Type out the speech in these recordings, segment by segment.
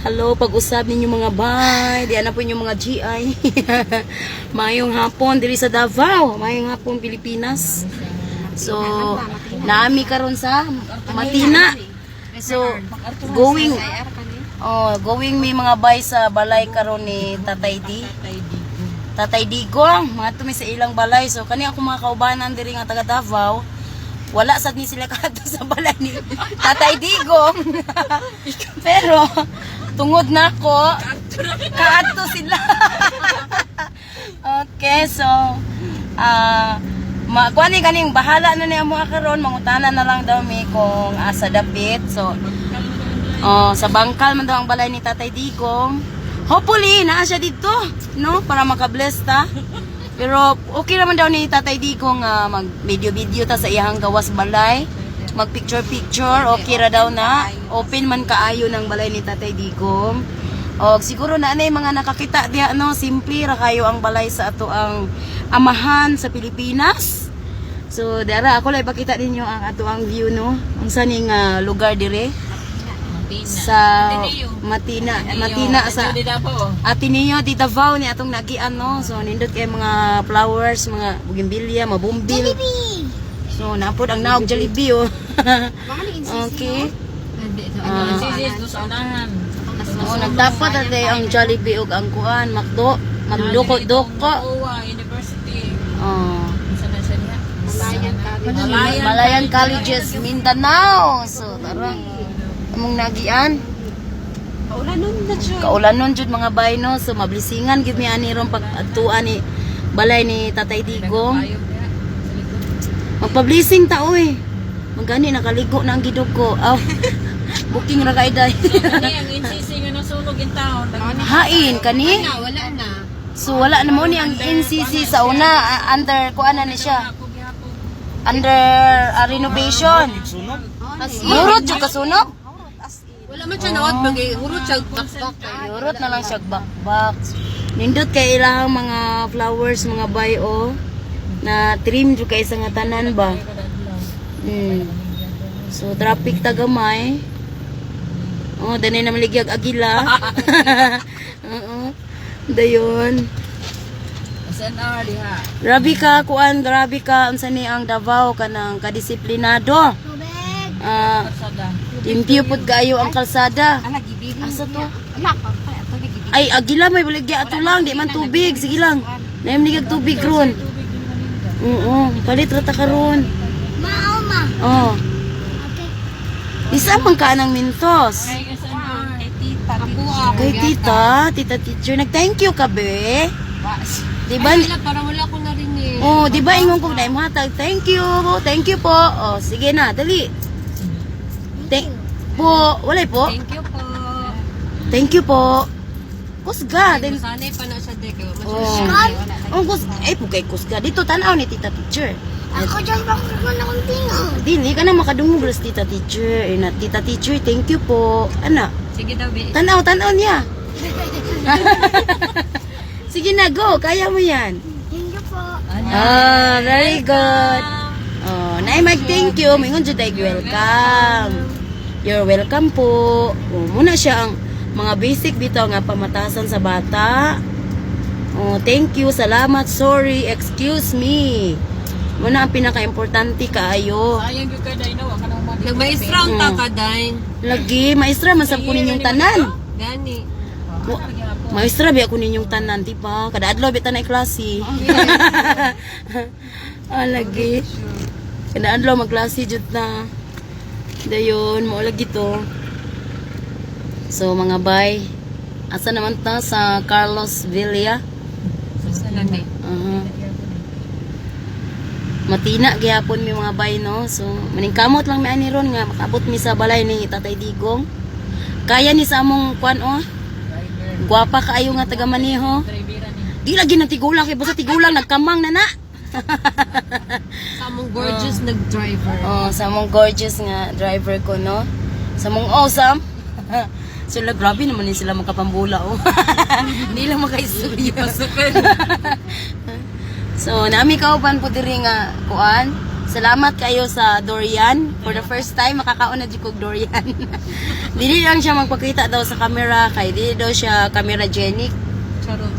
Hello, pag-usab ninyo, mga bay. Di na po inyong mga GI. Mayong hapon diri sa Davao. Mayong hapon, Pilipinas. So, naami karon sa Matina. So, going oh, going mi, mga bay, sa balay karon ni Tatay D. Tatay Digong, mga tumi sa ilang balay. So kani ako mga kaubanan diri nga taga Davao, wala sad ni sila kadto sa balay ni Tatay Digong. Pero tungod nako, kaadto sila. Okay, so ma kuan ni kaning bahala na niya mo karon, mangutana na lang daw mi kung asa dapit. So oh, sa Bangkal man daw ang balay ni Tatay Digong. Hopefully, naa siya dito, no? Para makabless ta. Pero okay naman daw ni Tatay Digong nga mag video-video ta sa iyang gawas balay. Mag picture-picture, okay ra daw na. Open man kaayo ng balay ni Tatay Digong. O siguro na na mga nakakita diha, no, simple ra kayo ang balay sa ato ang amahan sa Pilipinas. So dara ako lang ipakita ninyo ang ato ang view, no. Unsa ning lugar dire? Sa Matina, Matina sa Ateneo de Davao ni atong nagian, no. So nindot kay mga flowers, mga bougainvillea, mabumbil. So napod ang naog Jollibee, oh. Okay. Oh, nagtapat ate ang Jollibee ug ang kuan, McDo, magdoko-doko. University. Oh. Saan na siya niya? Malayan, Malayan Colleges, Mindanao. So tara. Among nagian. Kaulanon na siya. Kaulanon jud, mga bay, no. So mablisingan gyud mi ani ron pag adtuan ni balay ni Tatay Digong. Magpa-blessing ta oy. Magani nakaligo na ang gidugo. Aw. Booking ra kay day. Kani ang NCC nga nasunog in town. Hain kani. Wala na. So wala na mo ni ang NCC sa una, under kuan na ni siya. Under renovation. Murot jud kasunog. Wala man siya nawat bagay, hurot siya bakbak. Yurot na lang siya bakbak. Nindot kay ilahang mga flowers, mga bay, oh. Na trim jud kay sa nga tanan ba. So traffic ta gamay. Oh, dani na maligyag agila. Oo. Dayon. SNR diha. Grabe ka kuan, grabe ka unsa ni ang Davao kanang kadisiplinado. Ah, Sada. limpyo pud kaayo ang kalsada. Asa to? Ay, agila may baligya ato lang, di man tubig. Sige lang. Naim ligag tubig ron. Oo, palit ra ta karon. Oh. Isa man ka ng Mentos. SNR. Kay tita, tita teacher, nag-thank you ka be. Di ba? Wala, parang wala ko narinig. Oh, di ba ingon ko na imong hatag, "Thank you. Thank you po." Oh, sige na, dali. Thank po, walay po. Thank you po. Thank you po. Kusga, then Sanay pa na siya dek. Oh. Oh, kus ay po kay kusga. Dito tanaw ni tita teacher. Ako dyan pa ko na akong tingaw. Dili ka na makadungog ras tita teacher. Eh, na, "Tita teacher, thank you po." Ana, Sige daw, be. Tanaw, tanaw niya. Sige na, go. Kaya mo yan. Thank you po. Ah, very good. Oh, nay mag thank you. Mingon jud ay welcome. You're welcome po. Oh, muna siya ang mga basic bitaw nga pamatasan sa bata. Oh, thank you, salamat, sorry, excuse me. Muna ang pinaka-importante kaayo. Sayang gyud ka day no, wa ka nang madi. Nagmaestra ang taka, day. Lagi, maestra, man sab ko ninyong tanan. Gani. Maestra, biya ko ninyong tanan, di ba? Kada adlaw, biya tanay klase. Ah, lagi. Kada adlaw, magklase, jud na. Dayon, mo lagi to. So, mga bay, asa naman ta sa Carlos Villa? Sa lang eh. Matina gyapon mi, mga bay, no. So maningkamot lang mi ani ron nga makabot mi sa balay ni Tatay Digong. Kaya ni sa among kuan, oh. Gwapa kaayo nga taga maniho. Di lagi nang tigulang kay basta tigulang nagkamang na na. Sa among gorgeous nag-driver. Oh, sa among gorgeous nga driver ko, no. Sa among awesome. Sila grabe naman ni sila makapambula, oh. Hindi lang makaistorya. So, nami kauban po diri nga kuan. Salamat kayo sa durian. For the first time, makakaon na jud kog durian. Dili lang siya magpakita daw sa camera kay dili daw siya cameragenic Charot.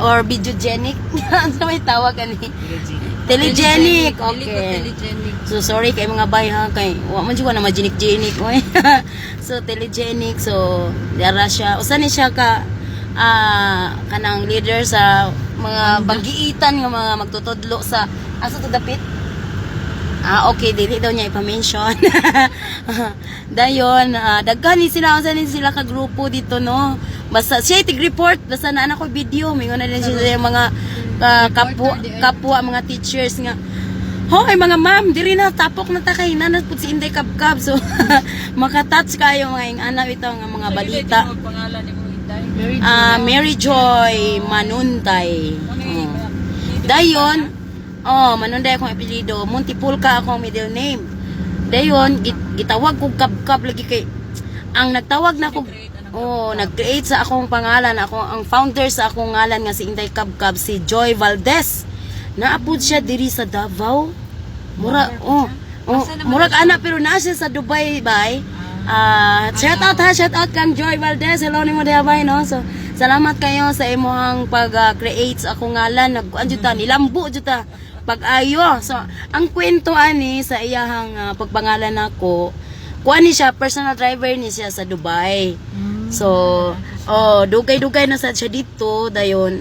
or videogenic. Ano may tawag ani? Telegenic. Dili ko Okay. telegenic. So sorry kay mga bay ha, kay wa man jud ko na magenik-genik oy. So telegenic, so dara siya. Usa ni siya ka kanang leader sa mga banggiitan nga mga magtutudlo sa asa to dapit? Ah, okay, dili daw niya ipa-mention. Dayon, daghan ni sila, unsa ni sila ka grupo dito, no? Basta siya tig-report, basta naa na ko video, mingon na din sila yung mga kapwa, kapwa mga teachers nga, "Hoy mga ma'am, diri na tapok na ta kay nana pud si Inday Kabkab." So makatouch kayo mga ingana ito nga mga balita. Ang pangalan ni mo, Inday. Mary Ah, Mary Joy Manuntay. Oh. Dayon, oh, Manunday akong apelyido, Montipulka akong middle name. Dayon, gitawag kog Kabkab lagi kay ang nagtawag na ko, oh, nag-create sa akong pangalan, ako ang founder sa akong ngalan nga si Inday Kabkab, si Joy Valdez. Naapod siya diri sa Davao. Mura, oh, murag ana pero naa siya sa Dubai bay. Ah, shout out ha, shout out kang Joy Valdez. Hello nimo diha bay, no. So, salamat kayo sa imong pag-create sa akong ngalan. Nagkuan jud ta, nilambo jud ta pag-ayo. So, ang kwento ani sa iyahang pagpangalan nako, kuan ni siya, personal driver ni siya sa Dubai. So, oh, dugay-dugay na sad siya dito dayon.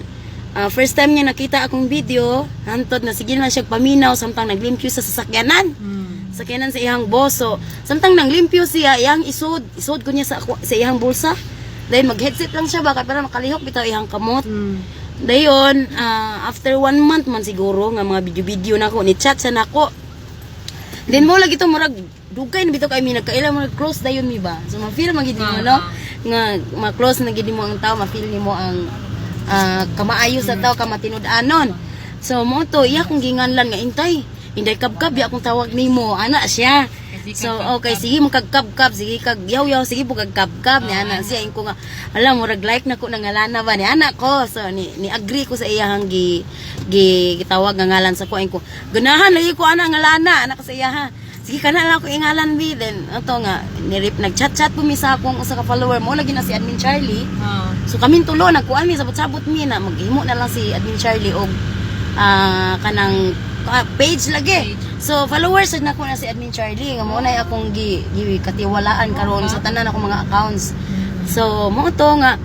First time niya nakita akong video, hantod na sige na siya paminaw samtang naglimpyo sa sasakyanan. Sakyanan sa iyang boss. So, samtang nanglimpyo siya, iyang isod, isod ko niya sa iyang bulsa. Then mag-headset lang siya baka para makalihok bitaw iyang kamot. Dayon, after one month man siguro nga mga video-video na ko ni chat sa nako. Then mo lagi to murag dugay na bitaw kay mi nagkaila, murag close dayon mi ba. So ma-feel man gid nimo, no, nga ma-close na gid nimo ang tao, ma-feel nimo ang kamaayo sa tao, kamatinud-anon. So mo to iya kong ginganlan nga Intay. Inday Kabkab ya akong tawag nimo, ana siya. So okay, sige mo kag kabkab, sige kag yaw-yaw, sige po kag kabkab ni ana siya inko nga alam murag like na ko nangalana ba ni ana ko. So ni agree ko sa iyahang gi, gi gitawag nga ngalan sa ko inko. Ganahan lagi ko ana ngalana ana ko sa iyaha. Sige kana lang ako ingalan bi, then ato nga ni rip nag-chat-chat po mi sa akong usa ka follower mo lagi na si Admin Charlie. So kaming tulo nagkuan mi, sabot-sabot mi na maghimo na lang si Admin Charlie og kanang page lagi. So followers sad nako na si Admin Charlie nga mo na akong gi katiwalaan karon sa tanan akong mga accounts. So mo to nga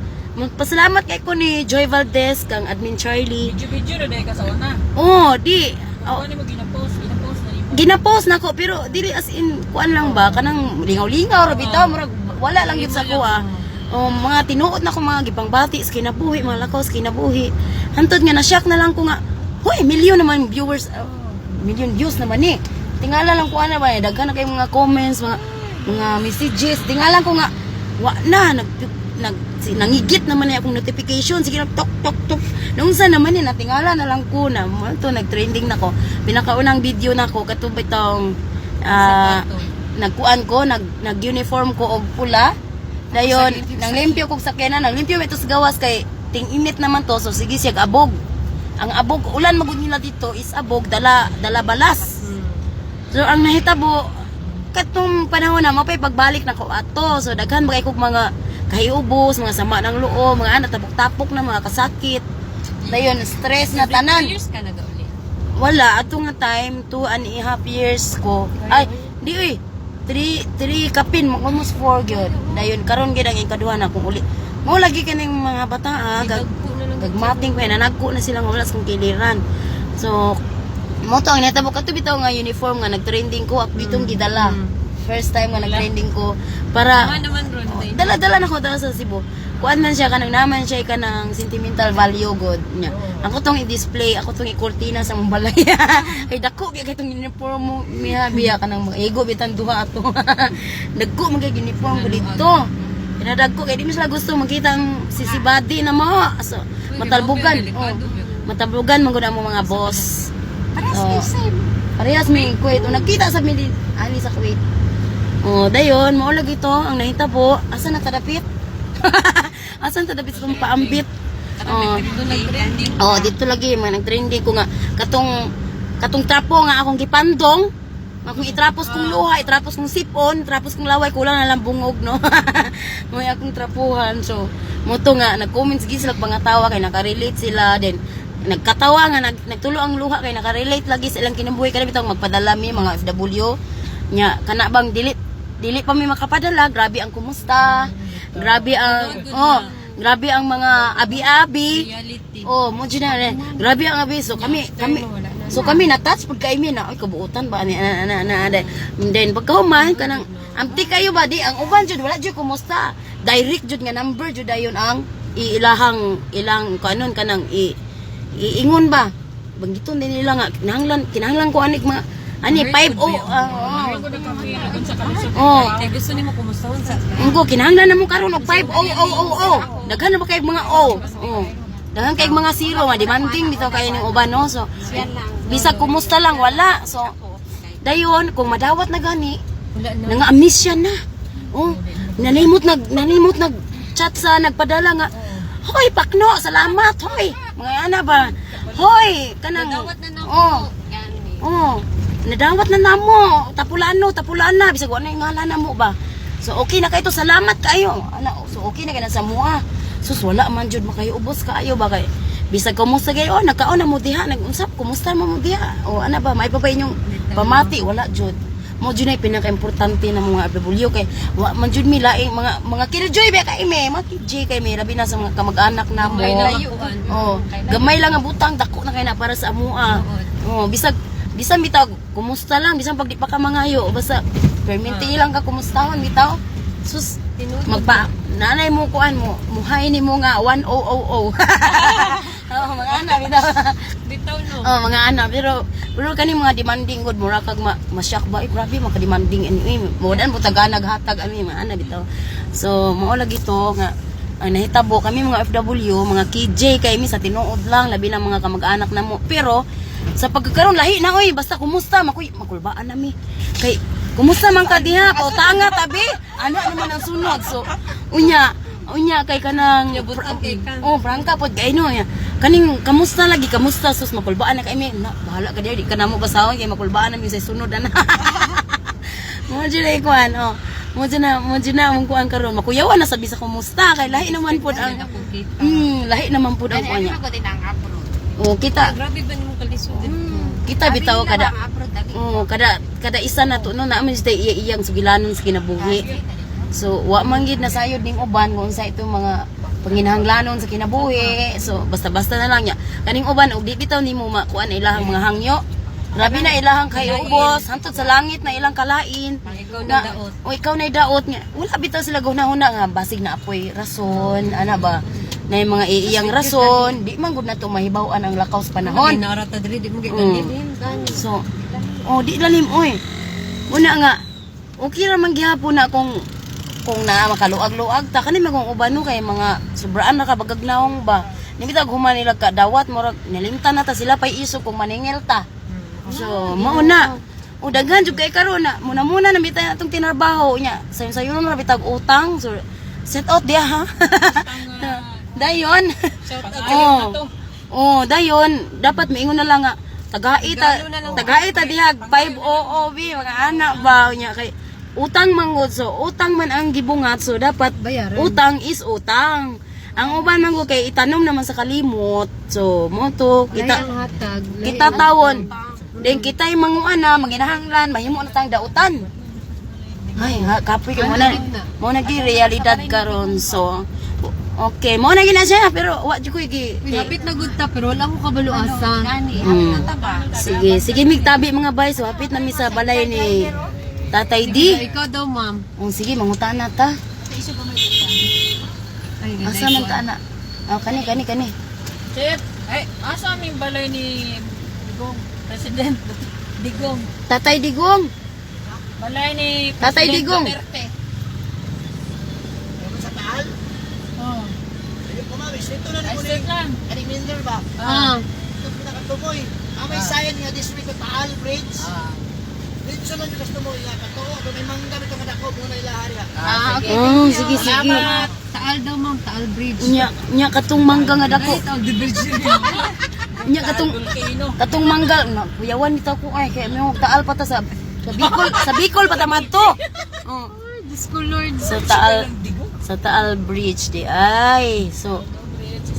pasalamat kay ko ni Joy Valdez kang Admin Charlie. Video-video na dahil ka sa una. Oh, di oh, Kung ano mo gina-post, gina-post na nimo. Gina-post nako pero dili as in kuan lang ba kanang lingaw-lingaw ra bitaw, murag wala lang yun sa kuha. Oh, mga tinuod na ko mga gipangbati sa kinabuhi, mga lakaw sa kinabuhi. Hantod nga na-shock na lang ko nga, huy, million naman viewers, million views naman eh. Tingala lang ko ana ba, daghan na kay mga comments, mga messages. Tingala ko nga wa na nag nag si, nangigit naman na akong notification, sige lang tok tok tok nung sa naman eh natingala na lang ko na mo to nag-trending na ko, pinakaunang video na ko kato bitong nagkuan ko, nag-uniform ko og pula, dayon nanglimpyo kog sakyanan, nanglimpyo ito sa gawas kay ting-init naman to, so sige siya abog, ang abog ulan magud nila dito is abog dala dala balas. So ang nahitabo katong panahon na mapay pagbalik na ko ato. So daghan ba kay kog mga kahiubos, mga sama ng loob, mga ana tapok-tapok na mga kasakit. Dayon stress na tanan. Years ka nagauli. Wala ato nga time, 2.5 years ko. Ay, di uy. 3 kapin, almost 4 gyud. Dayon karon gyud ang ikaduha na kung uli. Mo lagi kaning mga bata ah, gagmating pa nanagko na sila nga wala sa kong kiliran. So mo to ang natabo kato bitaw nga uniform nga nagtrending ko ako bitong gidala. First time nga nagtrending ko para Tama naman ron. Day. Dala-dala na ko daw sa Cebu. Kuan man siya kanang naman siya kanang sentimental value god niya. Ako tong i-display, ako tong i-kurtina sa mong balay. Kay dako gyud kay tong uniform mo miha biya kanang mga ego bitan duha ato. Dagko man kay uniform ko dito. Pinadagko kay di mo sila gusto makita ang sisibadi na mo. So, matalbugan. Oh, matalbugan man gud ang mga boss. Parehas Oh. kayo same. Parehas may Kuwait. O nagkita sa mi ani sa Kuwait. Oh, dayon mao lagi to ang nahitabo. Asa na tadapit? Asa na tadapit sa itong paambit? Oh. Doon nag-trending. Oh, dito lagi mga nagtrending ko nga katong Katong trapo nga akong gipandong, akong itrapos kong luha, itrapos kong sipon, itrapos kong laway, kulang na lang bungog, no. May akong trapuhan. So, mo to nga nag-comments gid sila mga tawa kay nakarelate sila, then nagkatawa nga nagtulo ang luha kay nakarelate lagi sa ilang kinabuhi. Kani bitong magpadala mi mga FW nya, kana bang dili dili pa mi makapadala, grabe ang kumusta, grabe ang, oh, grabe ang mga abi-abi. Reality. Oh, mo jud na eh. Grabe ang abi. So kami kami so kami na touch pud kay mi na, ay, kabuutan ba ani ana ana ana ana. Then pagkahuman kanang amti kayo ba, di ang uban jud wala jud kumusta. Direct jud nga number jud dayon ang iilahang ilang kanon kanang i iingon ba. Banggiton din nila nga kinahanglan kinahanglan ko anik mga ani 5 o ah, oh. Kay gusto nimo kumustahon sa Unggo, kinahanglan na mo karon og 50000. Daghan na ba kay mga O? Oh. Daghan kay mga zero, nga demanding bitaw kayo ning uban, no. So bisag kumusta lang wala. So dayon kung madawat na gani, Wala na. nanga-amnesia na. Oh, nanimot nag chat sa nagpadala nga, "Hoy, pakno, salamat, hoy." Mga ana ba? Hoy, kanang Nadawat na namo. Oh. Gani. Oh, nadawat na namo. Tapulano, tapulaan na. Bisag wala na yung ngalan namo ba. So okay na kayo to, salamat kayo. Ana, so okay na kayo na sa mua. Sus, wala man jud makayubos kaayo ba kay. Bisag kumusta kayo, oh, nagkaon na mo diha, nag-usap, kumusta mo mo diha. O ana ba, may pa ba inyong pamati, wala jud. Mo jud na pinaka-importante na mga FW kay wa man jud mi laing mga mga killjoy ba kay mi, mga KJ kay mi, labi na sa mga kamag-anak namo. Gamay na layuan. Oh, gamay lang ang butang, dako na kay na para sa amoa. Oh, bisag bisan bitaw kumusta lang, bisan pag di pa ka mangayo, basta perminti lang ka kumustahon bitaw. Sus, Tinuod. magpa nanay mo kuan mo, muhay ni mo nga 1000. Oh, mga ana bitaw. Bitaw, no. Oh, mga ana, pero pero kani mga demanding good, mura kag ma, ma-shock ba, eh, grabe maka demanding anyway. Modan mo taga naghatag ano mga ana bitaw. So, mao lagi to nga ang nahitabo kami mga FW, mga KJ kay mi sa tinuod lang, labi na mga kamag-anak namo. Pero sa pagkakaroon lahi na oy, basta kumusta makuy makulbaan nami. Kay kumusta man ka diha, pautanga tabi. Ano naman ang sunod. So, unya unya kay kanang Nabutang kay ka. Oh, prangka pod kay no. Ya. Kaning kamusta lagi, kamusta, sus makulbaan na kay mi. Na, bahala ka diha, di ka namo basahon kay makulbaan na mi sa sunod ana. Mo jud ay kuan, oh. Mo jud na among kuan karon. Makuyawan na sabi sa kumusta kay lahi naman pod ang Akong kita. Lahi naman pod ang kuan niya. Ako din ang abroad. Oh, kita Grabe ba nimo kalisod? kita bitaw kada Ang abroad dali. oh, kada kada isa na to no naman siya iya-iyang sugilanon sa kinabuhi. So, wa man gid nasayod ning uban kung unsa itong mga panginahanglanon sa kinabuhi. So, basta-basta na lang niya. Kaning uban og di bitaw nimo makuan ilahang mga hangyo. Grabe na ilahang kayo ubos, hantod sa langit na ilang kalain. Ikaw na daot. O ikaw na daot nga. Wala bitaw sila guna-huna nga basig na apoy rason, ana ba? Na yung mga iiyang rason, di man gud na to mahibaw-an ang lakaw sa panahon. Nara ta diri di mo gid gani. So, oh, di lalim, oy. Una nga, okay ra man gihapon na kung na makaluag-luag ta kani magong uban no kay mga sobraan na ka bagagnaong ba. Nimita human nila ka dawat murag nilimtan na ta sila pay iso kung maningil ta. So, mao na. O daghan jud kay karon na muna-muna na bitay atong tinarbaho nya. Sayon-sayon na bitag utang. So, set out diha ha. Dayon. Shout out Oh. na to. Oh, dayon dapat maingon na lang nga tagai ta Galo na lang. tagai ta diha 500 b mga anak ba nya kay utang man gud, so utang man ang gibungat, so dapat Bayaran. Utang is utang. Ang uban man gud kay itanom naman sa kalimot. So mo to Kita kita ang hatag. Lahi kita ang tawon. Then kita'y manguan na maginahanglan mahimo na tayong dautan. Ay, ha, kapoy kay mo na. Mo na gi realidad karon, so okay, mo na gina siya pero wa jud ko gi. Uy, hapit na gud ta pero wala ko kabalo asa. Gani, hapit na ta ba? Sige, sige migtabi mga bay. So hapit na mi sa balay ni Tatay D. Ikaw daw, ma'am. Oh, sige, mangutan na ta. Ay, Asa man ta ana? Oh, kani kani kani. Chef, ay, asa aming balay ni Digong, President Digong. Tatay Digong. Balay ni Tatay President Digong. Duterte. Oh. Ay, straight lang. Reminder ba? Ah, Ito pinakatumoy. Ang may sign nga this week Taal Bridge. Dito lang yung customer nga katuo. Kung may mangga bitaw nga dako muna ilahari ha. ah, okay. Oh, sige sige. Taal daw, ma'am. Taal Bridge. Nya nya katong mangga nga dako. Ay, Taal Bridge. Nya katong Volcano. katong manggal na kuyawan nito ko ay kay mo Taal pa ta sa Bicol pa ta madto. Oh. Diyos ko, Lord. Sa Taal Bridge di ay. So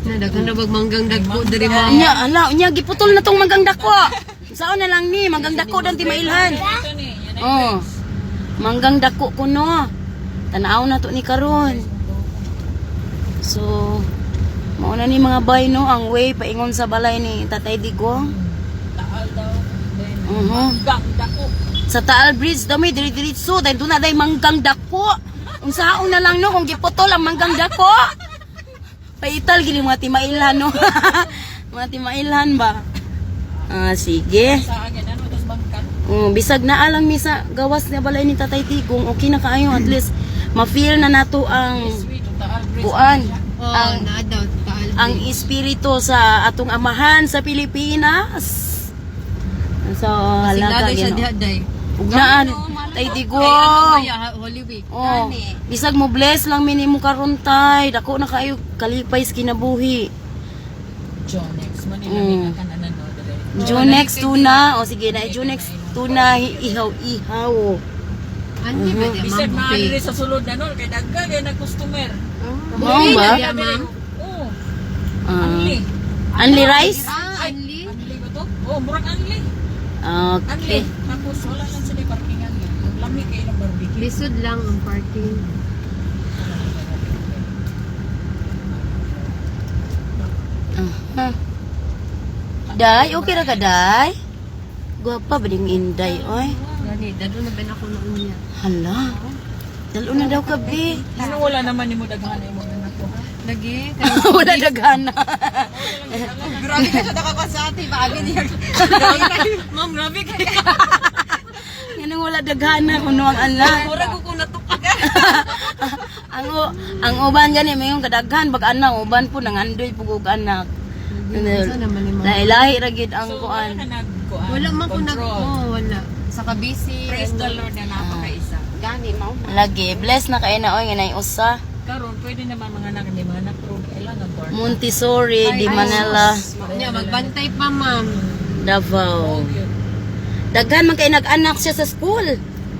Na, daghan na bag manggang dagko diri, ma'am. nya ala nya giputol na tong manggang dako. Saan na lang ni manggang dako dan ti mailhan. Ito ni, yan ay Oh. Manggang dako kuno. Tanaw na to ni karon. So mao na ni mga bay no ang way paingon sa balay ni Tatay Digong. Taal daw. Then, gang dako. Sa Taal Bridge daw may diri-diretso dahil doon na day manggang dako. Unsaon na lang no kung giputol ang manggang dako. Paital gini mga timailhan no. Mga timailhan ba? Ah, sige. Sa akin, ano, tapos bangkan. Bisag naa lang mi sa gawas nga balay ni Tatay Tigong, okay na kaayo at least ma-feel na nato ang Sweet, Taal Bridge. kuan, Oh, ang naa daw, Taal ang Bridge. espiritu sa atong amahan sa Pilipinas. So, Kasi halaga lalo siya Ginoo. diha, day. Ugnaan, Tay Kay ano Digong. kaya, Holy Week. Oh, bisag mo bless lang minimo karon tay. Dako na kayo kalipay sa kinabuhi. Jonex, Manila, mm. Kananan, no, dali. Junex tuna. O sige na, Junex tuna ihaw-ihaw. Ano ba diya, Bisag ma'am? maaari Buffet. rin sa sulod na nun, kay dagga, kay nag-customer. Mao ba? Diya, ma'am. Oo, Ah, anli. anli rice? Ah, anli. Anli ba to? Oo, murag anli. Anli. Okay. Tapos wala lang sila parkingan niya. Ang lami kayo ng barbecue. Lisod lang ang parking. Ah. Day, okay ra ka, Day? Gwapa ba ding inday, oy? Gani, dalo na ba na ako noon niya? Hala. Dalo na daw ka, be. Ano wala naman ni mo daghan mo anak ko. Lagi, Wala daghana. Grabe ka siya nakakon sa ate. Maabi niya. Ma'am, grabe kayo. Ganun wala daghana kuno ang anak. Mura ko kung natukak. Ang uban gani mayon kadaghan bag anak uban po nangandoy pug og anak. Unsa naman ni ma'am? Lahi-lahi ra gyud ang So, wala kuan. ka nagkuan. Wala man ko nag... Control. Oh, wala. Sa kabisi. Praise the Lord na napakaisa. Gani, mao. Lagi bless na kay na oy nga nay usa. Karon pwede naman mga anak ni mga anak pero kailangan kwarta. Montessori di Manila, Nya, magbantay pa, ma'am. Davao. Oh, yun. Daghan man kay nag-anak siya sa school.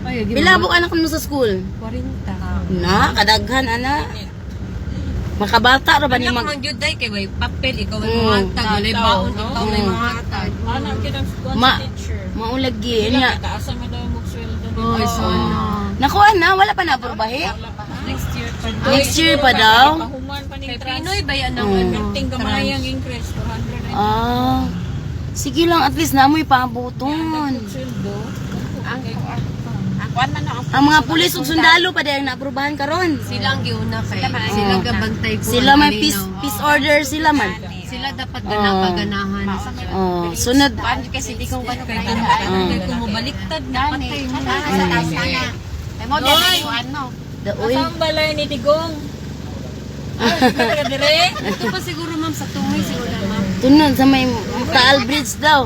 Ay, agi, Pila mo anak mo sa school? 40. Na, kadaghan ana. Makabata ra ba ni Anak mag man gyud day kay way papel ikaw ay muhatag, walay baon ikaw may muhatag. Anak kitang kuan Ma- teacher. maulagi Pila niya. kita asa man daw mo sweldo ni. Oy, so ano. Nakuha na, wala pa na aprubahe. Next year pa. Next year pa daw? Pahuman pa ning Kay trans. Pinoy ba yan ang ano? Perting gamay ang increase 400 Ah. Sige lang, at least naamoy paabuton. sweldo. Ang kuan man ang Ang mga pulis ug sundalo pa dahil naaprubahan karon. Sila ang giuna kay sila gabantay ko. Sila may peace peace order sila man. Sila dapat gana paganahan. Oh, sunod kuan kasi di ko kuan Kay kung kung mobaliktad na patay mo. Sa taas na. Ay mo di kuan no. Daoy. Asa ang balay ni Digong? Ay, di ka taga dire. Ito pa siguro ma'am sa tungoy siguro na ma'am. Tunon sa may Taal Bridge daw.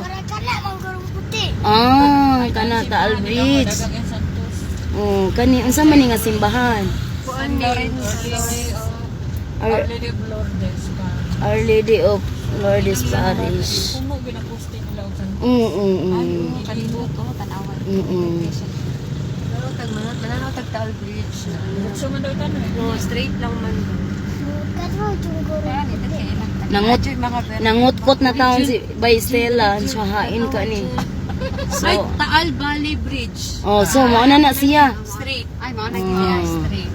Ah, kana Taal Bridge. Dagang yung Santos. Oh, kani unsa man ni nga simbahan? Kuan ni Our, Our Lady of Lourdes pa. Our Lady of Lourdes Parish. Puno ginaposte nila og Santos. Palibot oh, tan-awan. Pero tag mga tananaw tag Taal Bridge. Diretso man daw tayo eh. No, straight lang man. Nangut nangutkot na taon si by Stella siya hain ka ni. Ay, So, Taal Valley Bridge. oh, so mao na na siya. Straight. Ay mao na Mm. Straight.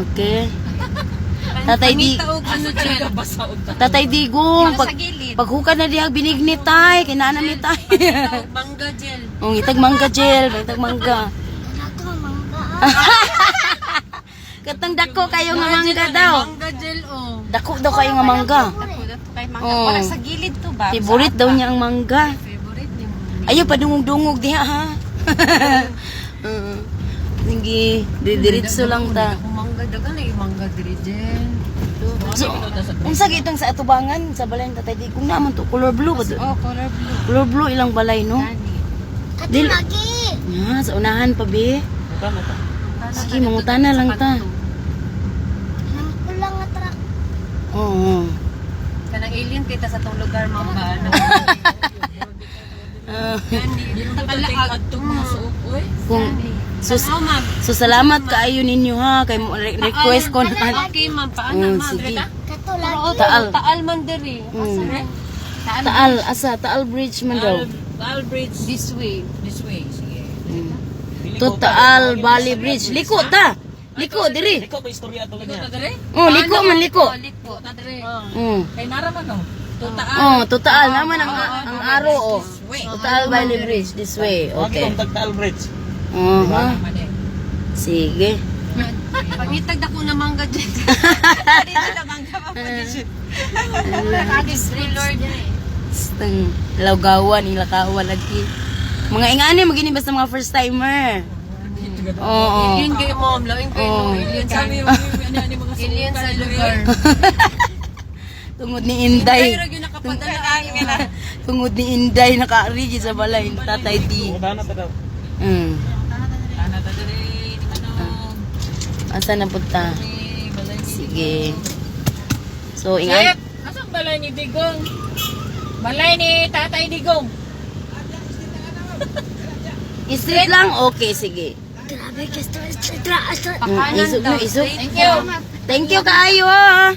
Okay. Tatay di Pangita og ano dyan. Basa og ta. Tatay Digong, Sa pag gilid. paghukad na diha binignit tay, kinana mi tay. Pangita og mangga gel. Ang itag mangga gel, itag mangga. Katang dako kayo nga mangga daw. Mangga gel oh. Dako daw kayo nga mangga. Dako dato kay mangga. Oh. Wala sa gilid to ba? Favorite daw niya ang mangga. Favorite ni mo. Ayaw padungog-dungog diha ha. Oo. Sige, didiretso lang ta. Ako mangga dagan ay mangga diri gel. So, unsa gitong sa atubangan sa balay ng Tatay Digong naman to color blue ba to? Oh, color blue. Color blue ilang balay no? Gani. Dili. Ah, sa unahan pa be. Sige, mangutana lang ta. Oo. Kanang alien Alien kita sa tong lugar, ma'am ba? Ano? Di mo Takalaag. adtong mga suok oy. Kung so, Tanaw, ma'am. so salamat kaayo ninyo ha kay request ko na. Okay, ma'am. Paano, ma'am? Sige. Taal. Taal. Taal man diri. Asa man? Taal, asa Taal Bridge man daw. Taal Bridge. This way. This way, sige. To Taal Valley Bridge. Liko ta. Liko diri. Ikaw ba istorya ato Liko niya? ta dere? Oh, liko man liko. Liko. Ta dere. Kay nara man no. To Taal. Oh, to Taal naman ang aro oh. Way. To Taal Valley Bridge this way. Okay. Okay. Tag Taal Bridge. Uh-huh. Man eh. Sige. Pangitag dako na mangga dyan. Lord. Tang lawgawan ilakawa lagi. Mga ingani magini basta mga first timer. Oo. Alien kayo, ma'am. Laing kayo, Oh. no? Alien sa Kami yung ano ano mga Alien sa lugar. Tungod ni Inday. Pero yun nakapadala ayo. Tungod ni Inday nakaari sa balay ni Tatay D. Muna na ta daw. Ana ta dere ni manong. Asa na punta? Ni balay ni Sige. So, ingan. Chef, asan balay ni Digong? Balay ni Tatay Digong. Street lang? Okay, sige. Pakanan Isog daw. no, isog. Thank you. Thank you kaayo ah.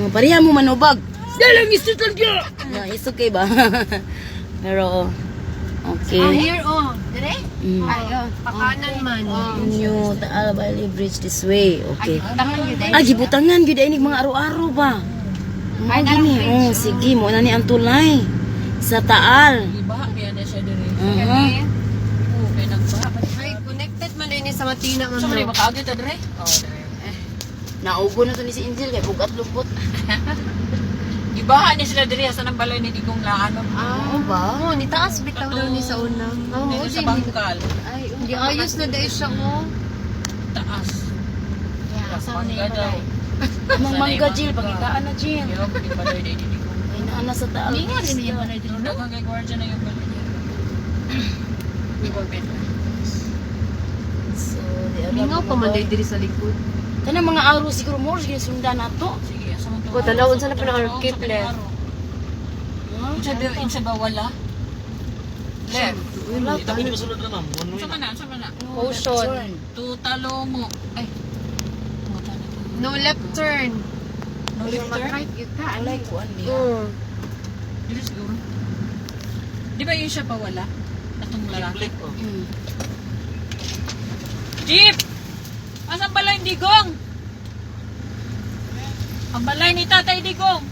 Pareha mo manubag. Dalang street lang gyud. No, it's okay ba? Pero okay. Ah, here, oh. Dire? Pakanan man. New Taal Valley Bridge this way. Okay. Ah, gibutangan gyud ay mga araw-araw ba. Mao gini. Oh, sige mo na ni ang tulay sa Taal. Ibaha kaya na siya dere. Oo, kay nagbaha pa. Ay, connected man din sa Matina, ma'am. So man makaagi ta dere? Oh, dere. Naugo na to ni si Angel kay bugat lupot. Gibaha ni sila dere sa nang balay ni Digong laan. Ah, ba? Oh, ni taas bitaw daw ni sa una. Oh, Dito mo sa bangkal. Ay, di ayos na dahil siya, oh. Taas. Yeah, sa mangga daw. Among mangga Jill, pangitaan na Jill. Yo, yung balay ni Digong. Ay naa na sa Taal. Pero daghang kay guardian na yung balay niya. So, di alam Mingaw pa man dahil diri sa likod. Kanang mga araw siguro mo sige sundan nato. Sige, asa man to? Ko, tanaw, unsa na pa ng keep left. Unsa ba unsa ba wala? Left. Ito kini masulod na ma'am. One way Unsa na. man na? Unsa man na? Caution. Tutalomo. Ay. Muta na to. No left turn. No left turn? Walay kuan di. Dili siguro. Di ba yun siya pa wala? Atong lalaki. Click oh. Jeep! Asan balay ni Digong? Ang balay ni Tatay Digong.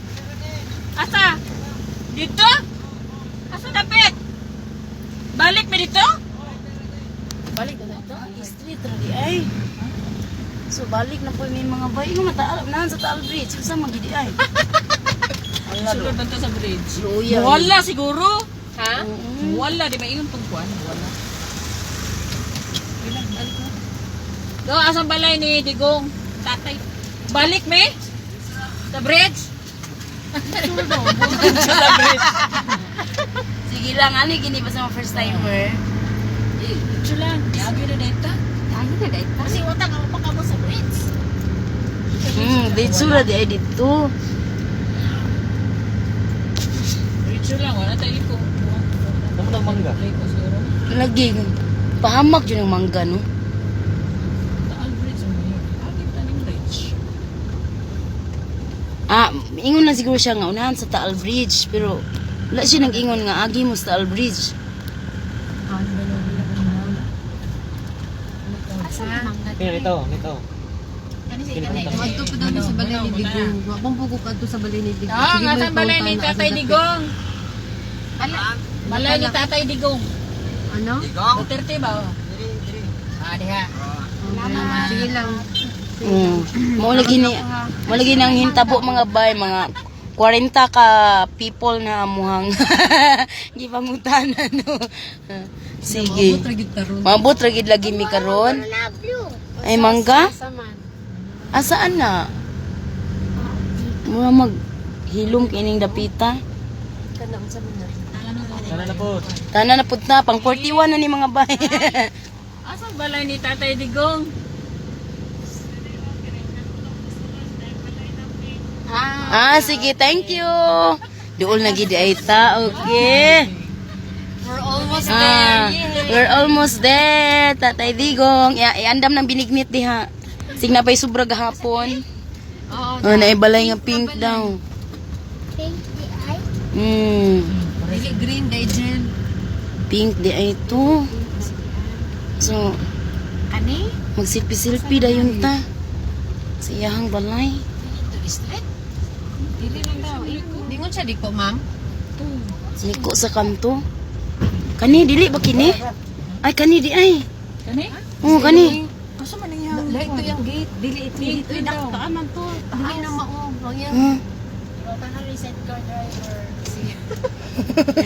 Asa? Dito? Asa dapit? Balik mi dito? Balik na to. Street ra di ay. So balik na po may mga bay nga mataal na sa Taal Bridge. Unsa man gidi ay? Sulod ba to sa bridge? Luya. Wala siguro. Ha? Wala, di ba iyon tong kuan? Wala. Bilang, balik mo. Do, asan balay ni Digong? Tatay. Balik me? Sa bridge? Sa bridge. Sige lang ani gini ba sa mga first timer? Diyo lang. Yagi na data. Ayos na dahil. Kasi utang ako pa kamo sa bridge. Dito ra di ay dito. Bridge lang, wala tayo liko. Tama na mangga. Liko siguro. Lagi pahamak jud ang mangga no. Taal bridge mo yun. Agi taning bridge. Ah, ingon lang siguro siya nga unahan sa Taal Bridge pero wala siya nag-ingon nga agi mo sa Taal Bridge. Kaya nito, nito. Adto pa daw ni sa balay ni Digong. Wa pong pugok adto sa balay ni Digong. Ah, Sige, nga may asan balay ni pangutana, Tatay asa dapit. Digong? Balay ni Tatay Digong. Ano? Duterte ba? oh? Ah, diha. Okay. Sige lang. Mao lagi nang hintabo mga bay mga 40 ka people na muhang gipangutana no. Sige. Maabot ra gyud karon. Maabot ra gid lagi mi karon. Ay mangga? Asaan na? Mura mag hilom kining dapita. Kana unsa man na? Sana na po. Tanan na pud na pang 41 na ni mga bay. Asan balay ni Tatay Digong? Ah, sige, thank you. Duol na gid ay ta. Okay. We're almost Ah, there. Yay. we're almost there. Tatay Digong, iandam ng binignit diha. Sig na pa'y sobra gahapon. Oo. Oh, naibalay nga pink daw. Pink di ay. Dili green day Jen. Pink di ay to. So, Ani? magsilpi-silpi dayon ta. Sa iyahang balay. Dili lang daw. Dingon siya diko, ma'am. Niko sa kanto. Kani dili ba kini? Ay kani di ay. Kani? Oo, kani. Asa man ang Lahi to yung gate. Dili ito. Dili ito. man to. Dili na mao. Ang yang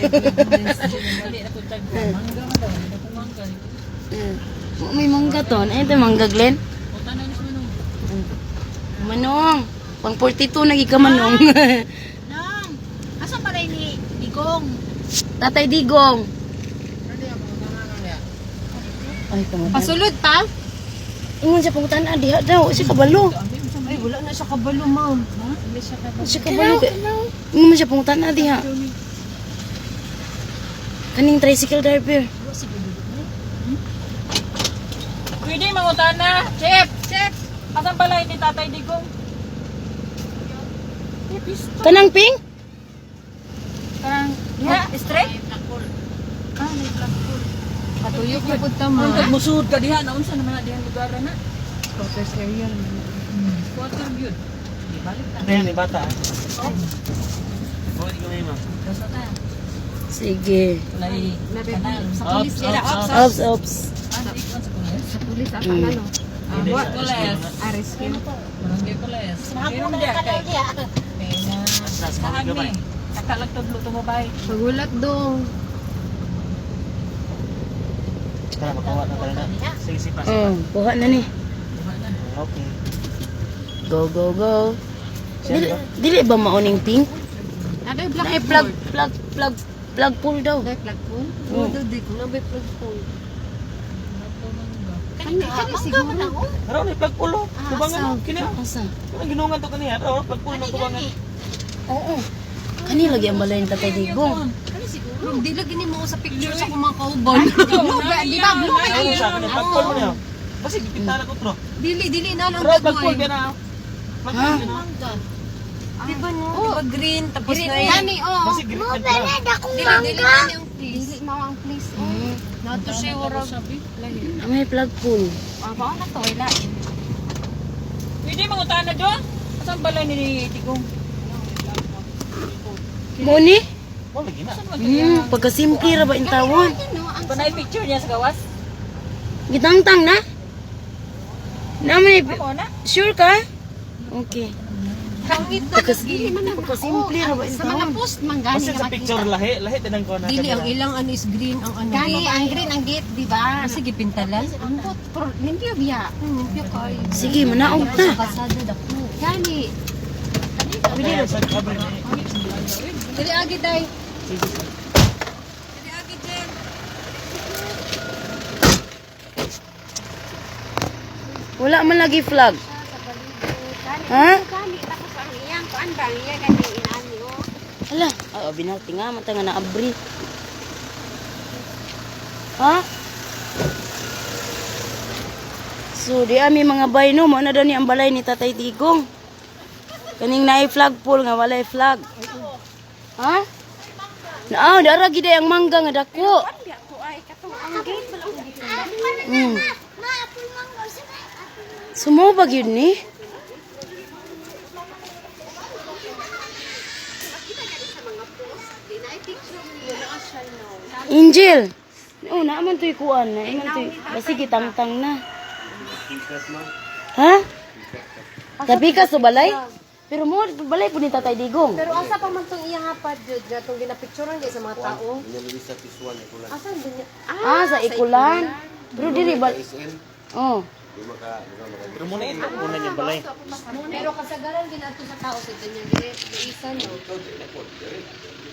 Dali na pud tag mangga man daw, dili ko mangga. May mangga to. Ay, ito mangga, Glenn. Utanan ni manong. Manong. Pang 42 nagi ka manong. Nang, asa pala ni Digong? Tatay Digong. Ay, pangutan. Pasulod pa? Ingon siya pangutan ah, diha daw. Siya kabalo. Ay, wala na siya kabalo, ma'am. Siya kabalo. Ingon man siya pangutan ah, diha. Kaning tricycle driver. Pwede mangutana. Chef, chef. Asan pala ni Tatay Digong? Eh, pisto. Kanang pink? Parang, diha, straight? Ah, may black pool. Patuyok na pud ta, ma'am. Musud ka diha, naunsa naman na diha lugar na. Squatters area naman. Squatter yun. Di balik ta. Ano yan, yung bata? Oh, hindi ko may ma'am. Basta ta. Sige. Tulay. Kanal. Sa pulis nila. Ops, Ops, ops. Ah, di ko sa pulis. Sa pulis ang ano. Pulis. Rescue. Barangay pulis. Meron diha kay. Pena. Saan ni? Kakalag tudlo tumubay. Pagulat dong. Tara, makuha na tayo na. Sige, sige, pa. Oh, kuha na ni. Okay. Go, go, go. Siya, Dili, di ba? dili ba maoning pink? Aday black Ay, plug, plug, plug, plug pull daw. Aday plug pole. Oh, di ko na may plug pole. Kani kani siguro. Tara, may plug pulo. Tubangan mo. Kini. Asa? Kanang ginungan to kaniya. Tara, plug pulo ng tubangan. Oo. Kani lagi ang balay ni Tatay Digong. Di lagi ni mo sa picture sa kumang kauban. Blue ba? Di ba blue man Ano sa akin? Plug pulo mo niya. Basi gipinta na ko tro. Dili dili na lang Tara, plug pulo dagway. na. Plug pulo na. Di ba no? Di ba green tapos na Gani, oh. Basi green na. Dili dili na yung place. Dili mao ang place. Oh. Nato siya warag. May plug pull. Ah, mao na to wala. Pwede mangutana doon? Asan balay ni Digong? Mo ni? Mo lagi na. Pagkasimple ra ba intawon? Kunay picture niya sa gawas? Gitangtang na? Naman Ako na. sure ka? Okay. Pangit na lagi. Pagkasimple ra ba Sa mga intawon? post man gani Basi nga sa picture lahi, lahi din ang kona. Dili ang ilang ano is green ang ano. Gani ang green ang gate, di ba? Kasi gipintalan. Ambot pero limpyo biya. Limpyo kayo. Sige, manaog ta. Sa kalsada dako. Gani. Dili agi day. Wala man lagi flag. Ha? Gani tapos ang iyang kuan ba ang iya gani inani oh. Ala, oo, binalti nga, mata nga naabri. Ha? So, di ami mga bay no, mo na daw ni ang balay ni Tatay Digong. Kaning naay flagpole nga walay flag. Ha? Naa, dara gid ay ang mangga nga dako. Sumo ba gyud ni? Angel. Oh, naaman to'y kuan na. Iman to'y. Basi gitangtang na. Ha? Tapi ka sa balay? Pero mo balay po ni Tatay Digong. Pero asa pa man tong iya hapad jud nga tong ginapicturean kay sa mga tao? Asa din niya? Ah, sa Ikulan. Pero dili ba? Oh. Pero muna ito, muna niya balay. Pero kasagaran ginato sa tao sa ganyan dili isa no.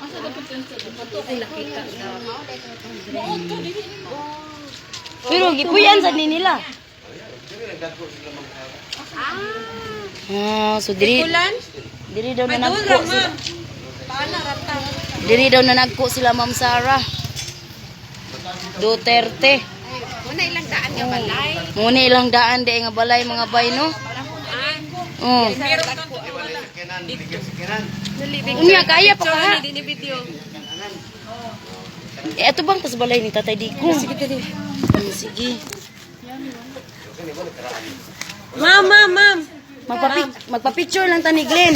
Asa dapat yun sa Ato kay nakita na. Pero gipuyan sa ni nila. Ah, so dili Ikulan? Diri daw Ay, na doon nagko lang, sila. ma'am. Paana, rata. Diri daw na nagko sila, Ma'am Sarah. Duterte. Muna ilang daan nga balay. Muna ilang daan di nga balay, mga bay, no? Oh. Meron kang Unya kaya pa ka. Hindi ni video. Eh, ato bang tas balay ni Tatay Digong? Sige, dali. Sige. Ma'am, ma'am, ma'am. Magpapicture lang ta ni Glenn.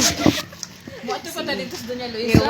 Mo ato pa ta dito sa Doña Luisa.